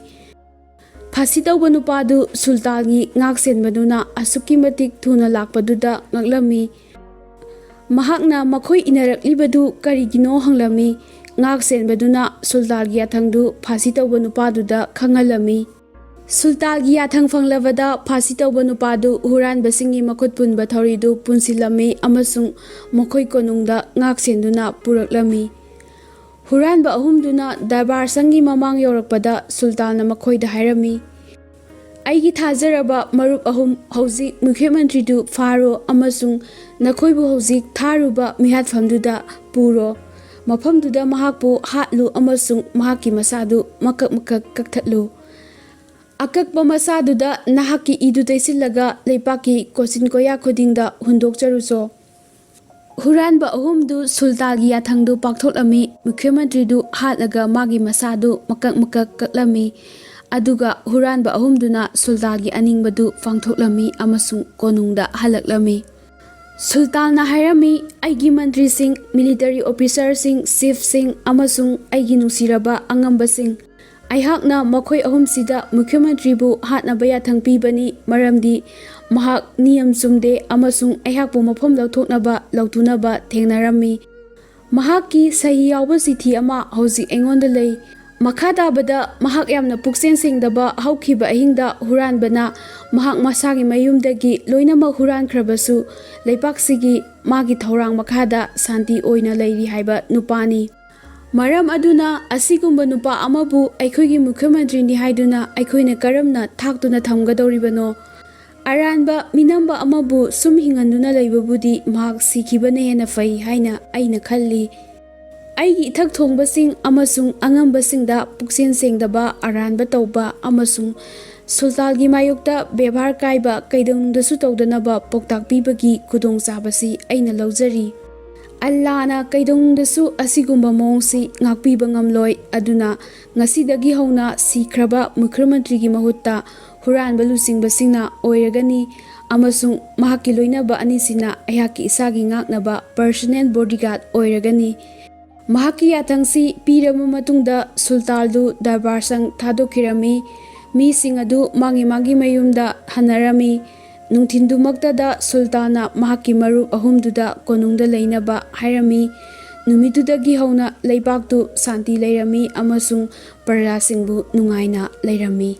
ꯐꯥꯁꯤ ꯇꯧꯕ ꯅꯨꯄꯥꯗꯨ ꯁꯨꯜꯇꯥꯟꯒꯤ ꯉꯥꯛ ꯁꯦꯟꯕꯗꯨꯅ ꯑꯁꯨꯛꯀꯤ ꯃꯇꯤꯛ ꯊꯨꯅ ꯂꯥꯛꯄꯗꯨꯗ ꯉꯛꯂꯝꯃꯤ꯫ ꯃꯍꯥꯛꯅ ꯃꯈꯣꯏ ꯏꯟꯅꯔꯛꯂꯤꯕꯗꯨ ꯀꯔꯤꯒꯤꯅꯣ ꯍꯪꯂꯝꯃꯤ꯫ ꯉꯥꯛ ꯁꯦꯟꯕꯗꯨꯅ ꯁꯨꯜꯇꯥꯟꯒꯤ ꯌꯥꯊꯪꯗꯨ ꯐꯥꯁꯤ ꯇꯧꯕ ꯅꯨꯄꯥꯗꯨꯗ ꯈꯪꯍꯜꯂꯝꯃꯤ꯫ ꯁꯨꯜꯇꯥꯟꯒꯤ ꯌꯥꯊꯪ ꯐꯪꯂꯕꯗ ꯐꯥꯁꯤ ꯇꯧꯕ ꯅꯨꯄꯥꯗꯨ ꯍꯨꯔꯥꯟꯕꯁꯤꯡꯒꯤ ꯃꯈꯨꯠ ꯄꯨꯟꯕ ꯊꯧꯔꯤꯗꯨ ꯄꯨꯟꯁꯤꯜꯂꯝꯃꯤ ꯑꯃꯁꯨꯡ ꯃꯈꯣꯏ ꯀꯣꯅꯨꯡꯗ ꯉꯥꯛ ꯁꯦꯟꯗꯨꯅ ꯄꯨꯔꯛꯂꯝꯃꯤ꯫ ꯍꯨꯔꯥꯟꯕ ꯑꯍꯨꯝꯗꯨꯅ ꯗꯔꯕꯥꯔ ꯁꯪꯒꯤ ꯃꯃꯥꯡ ꯌꯧꯔꯛꯄꯗ ꯁꯨꯜꯇꯥꯟꯅ ꯃꯈꯣꯏꯗ ꯍꯥꯏꯔꯝꯃꯤ, "ꯑꯩꯒꯤ ꯊꯥꯖꯔꯕ ꯃꯔꯨꯞ ꯑꯍꯨꯝ, ꯍꯧꯖꯤꯛ ꯃꯨꯈ꯭ꯌ ꯃꯟꯇ꯭ꯔꯤꯗꯨ ꯐꯥꯔꯣ ꯑꯃꯁꯨꯡ ꯅꯈꯣꯏꯕꯨ ꯍꯧꯖꯤꯛ ꯊꯥꯔꯨꯕ ꯃꯤꯍꯥꯠꯐꯝꯗꯨꯗ ꯄꯨꯔꯣ꯫ ꯃꯐꯝꯗꯨꯗ ꯃꯍꯥꯛꯄꯨ ꯍꯥꯠꯂꯨ ꯑꯃꯁꯨꯡ ꯃꯍꯥꯛꯀꯤ ꯃꯁꯥꯗꯨ ꯃꯀꯛ ꯃꯀꯛ ꯀꯛꯊꯠꯂꯨ꯫ ꯑꯀꯛꯄ ꯃꯁꯥꯗꯨꯗ ꯅꯍꯥꯛꯀꯤ ꯏꯗꯨ ꯇꯩꯁꯤꯜꯂꯒ ꯂꯩꯄꯥꯛꯀꯤ ꯀꯣꯆꯤꯟ ꯀꯣꯌꯥ ꯈꯨꯗꯤꯡꯗ ꯍꯨꯟꯗꯣꯛꯆꯔꯨꯆꯣ꯫" ꯍꯨꯔꯥꯟꯕ ꯑꯍꯨꯝꯗꯨ ꯁꯨꯜꯇꯥꯟꯒꯤ ꯌꯥꯊꯪꯗꯨ ꯄꯥꯡꯊꯣꯛꯂꯝꯃꯤ꯫ ꯃꯨꯈ꯭ꯌ ꯃꯟꯇ꯭ꯔꯤꯗꯨ ꯍꯥꯠꯂꯒ ꯃꯥꯒꯤ ꯃꯁꯥꯗꯨ ꯃꯀꯛ ꯃꯀꯛ ꯀꯛꯂꯝꯃꯤ꯫ ꯑꯗꯨꯒ ꯍꯨꯔꯥꯟꯕ ꯑꯍꯨꯝꯗꯨꯅ ꯁꯨꯜꯇꯥꯟꯒꯤ ꯑꯅꯤꯡꯕꯗꯨ ꯄꯥꯡꯊꯣꯛꯂꯝꯃꯤ ꯑꯃꯁꯨꯡ ꯀꯣꯅꯨꯡꯗ ꯍꯜꯂꯛꯂꯝꯃꯤ꯫ ꯁꯨꯜꯇꯥꯟꯅ ꯍꯥꯏꯔꯝꯃꯤ, "ꯑꯩꯒꯤ ꯃꯟꯇ꯭ꯔꯤꯁꯤꯡ, ꯃꯤꯂꯤꯇꯔꯤ ꯑꯣꯐꯤꯁꯥꯔꯁꯤꯡ, ꯆꯤꯐꯁꯤꯡ ꯑꯃꯁꯨꯡ ꯑꯩꯒꯤ ꯅꯨꯡꯁꯤꯔꯕ ꯑꯉꯝꯕꯁꯤꯡ, ꯑꯩꯍꯥꯛꯅ ꯃꯈꯣꯏ ꯑꯍꯨꯝꯁꯤꯗ ꯃꯨꯈ꯭ꯌꯃꯟꯇ꯭ꯔꯤꯕꯨ ꯍꯥꯠꯅꯕ ꯌꯥꯊꯪ ꯄꯤꯕꯅꯤ, ꯃꯔꯝꯗꯤ ꯃꯍꯥꯛ ꯅꯤꯌꯝ ꯆꯨꯝꯗꯦ ꯑꯃꯁꯨꯡ ꯑꯩꯍꯥꯛꯄꯨ ꯃꯐꯝ ꯂꯧꯊꯣꯛꯅꯕ ꯂꯥꯎꯊꯣꯛꯅꯕ ꯊꯦꯡꯅꯔꯝꯃꯤ꯫ ꯃꯍꯥꯛꯀꯤ ꯁꯍꯤ ꯌꯥꯎꯕ ꯆꯤꯊꯤ ꯑꯃ ꯍꯧꯖꯤꯛ ꯑꯩꯉꯣꯟꯗ ꯂꯩ꯫ ꯃꯈꯥ ꯇꯥꯕꯗ ꯃꯍꯥꯛ ꯌꯥꯝꯅ ꯄꯨꯛꯆꯦꯜ ꯁꯦꯡꯗꯕ, ꯍꯧꯈꯤꯕ ꯑꯍꯤꯡꯗ ꯍꯨꯔꯥꯟꯕꯅ ꯃꯍꯥꯛ ꯃꯁꯥꯒꯤ ꯃꯌꯨꯝꯗꯒꯤ ꯂꯣꯏꯅꯃꯛ ꯍꯨꯔꯥꯟꯈ꯭ꯔꯕꯁꯨ, ꯂꯩꯄꯥꯛꯁꯤꯒꯤ ꯃꯥꯒꯤ ꯊꯧꯔꯥꯡ ꯃꯈꯥꯗ ꯁꯥꯟꯇꯤ ꯑꯣꯏꯅ ꯂꯩꯔꯤ ꯍꯥꯏꯕ ꯅꯨꯄꯥꯅꯤ꯫ ꯃꯔꯝ ꯑꯗꯨꯅ ꯑꯁꯤꯒꯨꯝꯕ ꯅꯨꯄꯥ ꯑꯃꯕꯨ ꯑꯩꯈꯣꯏꯒꯤ ꯃꯨꯈ꯭ꯌꯃꯟꯇ꯭ꯔꯤꯅꯤ ꯍꯥꯏꯗꯨꯅ ꯑꯩꯈꯣꯏꯅ ꯀꯔꯝꯅ ꯊꯥꯛꯇꯨꯅ ꯊꯝꯒꯗꯧꯔꯤꯕꯅꯣ? ꯑꯔꯥꯟꯕ ꯃꯤꯅꯝꯕ ꯑꯃꯕꯨ ꯁꯨꯝ ꯍꯤꯡꯍꯟꯗꯨꯅ ꯂꯩꯕꯕꯨꯗꯤ ꯃꯍꯥꯛ ꯁꯤꯈꯤꯕꯅ ꯍꯦꯟꯅ ꯐꯩ ꯍꯥꯏꯅ ꯑꯩꯅ ꯈꯜꯂꯤ꯫ ꯑꯩꯒꯤ ꯏꯊꯛ ꯊꯣꯡꯕꯁꯤꯡ ꯑꯃꯁꯨꯡ ꯑꯉꯝꯕꯁꯤꯡꯗ ꯄꯨꯛꯆꯦꯜ ꯁꯦꯡꯗꯕ, ꯑꯔꯥꯟꯕ ꯇꯧꯕ ꯑꯃꯁꯨꯡ ꯁꯨꯜꯇꯥꯟꯒꯤ ꯃꯥꯌꯣꯛꯇ ꯕꯦꯕꯥꯔ ꯀꯥꯏꯕ ꯀꯩꯗꯧꯅꯨꯡꯗꯁꯨ ꯇꯧꯗꯅꯕ ꯄꯥꯎꯇꯥꯛ ꯄꯤꯕꯒꯤ ꯈꯨꯗꯣꯡꯆꯥꯕꯁꯤ ꯑꯩꯅ ꯂꯧꯖꯔꯤ꯫ ꯑꯜꯂꯥꯅ ꯀꯩꯗꯧꯅꯨꯡꯗꯁꯨ ꯑꯁꯤꯒꯨꯝꯕ ꯃꯑꯣꯡꯁꯤ ꯉꯥꯛꯄꯤꯕ ꯉꯝꯂꯣꯏ, ꯑꯗꯨꯅ ꯉꯁꯤꯗꯒꯤ ꯍꯧꯅ ꯁꯤꯈ꯭ꯔꯕ ꯃꯨꯈ꯭ꯌꯃꯟꯇ꯭ꯔꯤꯒꯤ ꯃꯍꯨꯠꯇ ꯍꯨꯔꯥꯟꯕ ꯂꯨꯆꯤꯡꯕꯁꯤꯡꯅ ꯑꯣꯏꯔꯒꯅꯤ, ꯑꯃꯁꯨꯡ ꯃꯍꯥꯛꯀꯤ ꯂꯣꯏꯅꯕ ꯑꯅꯤꯁꯤꯅ ꯑꯩꯍꯥꯛꯀꯤ ꯏꯁꯥꯒꯤ ꯉꯥꯛꯅꯕ ꯄꯔꯁꯅꯦꯜ ꯕꯣꯗꯤꯒꯥꯔꯗ ꯑꯣꯏꯔꯒꯅꯤ꯫ ꯃꯍꯥꯛꯀꯤ ꯌꯥꯊꯪꯁꯤ ꯄꯤꯔꯕ ꯃꯇꯨꯡꯗ ꯁꯨꯜꯇꯥꯟꯗꯨ ꯗꯔꯕꯥꯔ ꯁꯪ ꯊꯥꯗꯣꯛꯈꯤꯔꯝꯃꯤ꯫ ꯃꯤꯁꯤꯡ ꯑꯗꯨ ꯃꯥꯒꯤ ꯃꯥꯒꯤ ꯃꯌꯨꯝꯗ ꯍꯟꯅꯔꯝꯃꯤ꯫ ꯅꯨꯡꯊꯤꯟꯗꯨꯃꯛꯇꯗ ꯁꯨꯜꯇꯥꯟꯅ ꯃꯍꯥꯛꯀꯤ ꯃꯔꯨꯞ ꯑꯍꯨꯝꯗꯨꯗ ꯀꯣꯅꯨꯡꯗ ꯂꯩꯅꯕ ꯍꯥꯏꯔꯝꯃꯤ꯫ ꯅꯨꯃꯤꯠꯇꯨꯗꯒꯤ ꯍꯧꯅ ꯂꯩꯕꯥꯛꯇꯨ ꯁꯥꯟꯇꯤ ꯂꯩꯔꯝꯃꯤ ꯑꯃꯁꯨꯡ ꯄ꯭ꯔꯖꯥꯁꯤꯡꯕꯨ ꯅꯨꯡꯉꯥꯏꯅ ꯂꯩꯔꯝꯃꯤ꯫